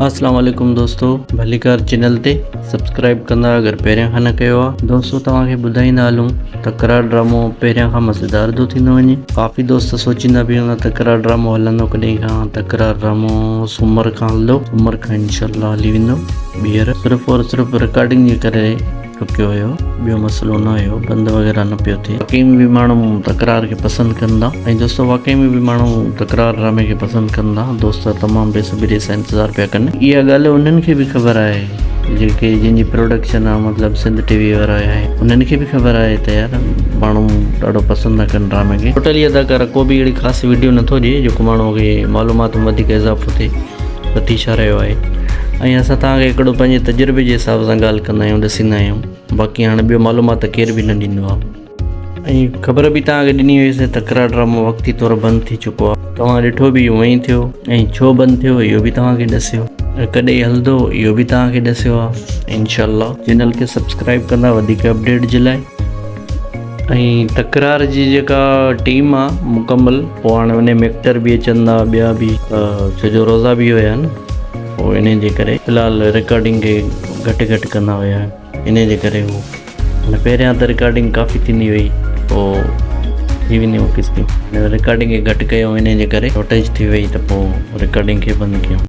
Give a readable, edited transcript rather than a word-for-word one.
اسلام عليڪم دوستو ڀليڪار چينل تي سبسڪرائب ڪندا اگر پهريان کان نه ڪيو آ دوستو توهان کي ٻڌائيندا هلون تڪرار ڊرامو پهريان کان مزيدار ٿو ٿيندو وڃي ڪافي دوست سوچيندا به هوندا تڪرار ڊرامو هلندو ڪڏهن کان تڪرار ڊرامو سومر کان هلندو سومر کان انشاء الله هلي ويندو ٻيهر صرف اور صرف رڪارڊنگ جي ڪري رڪيو هيو ٻيو مسئلو نه هيو بند وغيره نه پيو ٿئي. واقعي ۾ به ماڻهو تڪرار کي پسند ڪن ٿا ۽ دوستو واقعي ۾ به ماڻهو تڪرار ڊرامي کي پسند ڪن ٿا دوست تمام بي صبري سان انتظار پيا ڪن اها ڳالهه انهن کي به خبر آهي جيڪي جن جي پروڊڪشن آهي مطلب سنڌ ٽي وي وارا آهي انهن کي به خبر آهي ته يار ماڻهو ڏاڍو پسند ٿا ڪن ڊرامي کي ٽوٽلي اداڪار ڪو به اهڙي خاص ويڊيو نٿو ڏئي جيڪو ماڻهو کي معلومات ۾ وڌيڪ اضافو ٿئي ته ٿي ڇا رهيو آهي ۽ اسان توهان کي هڪڙو پنهنجي تجربي جي حساب سان ڳالهه ڪندا آهيون ڏسيندا آهيون باقي هاڻي ٻيو معلومات ته ڪير به نه ڏيندو آهي ۽ خبر به توهان کي ڏني هئي سي تڪرار ڊرامو وقتي طور بند ٿي چڪو آهي توهان ڏٺو به اهو ائين ٿيو ۽ ڇو بند ٿيو اهو به توهان کي ڏسيو ۽ ڪڏهن هلندو اهو به توهان کي ڏسيو آهي انشاء الله چينل کي سبسڪرائب ڪندا وڌيڪ اپڊيٽ جي لاء ۽ تڪرار جي جيڪا ٽيم آ مڪمل پوء هاڻي انهي ۾ ايڪٽر به اچن ٿا ٻيا به ڇو جو روزا به هيا نه پوء انهي جي ڪري في الحال رڪارڊنگ کي گهٽ گهٽ ڪندا هيا انهي جي ڪري هو نه پهريان ته رڪارڊنگ ڪافي ٿيندي هئي پوء ٿي وينديون قسطيون رڪارڊنگ کي گهٽ ڪيو انهي جي ڪري شارٽيج ٿي وئي ته پوء رڪارڊنگ کي بند ڪيو.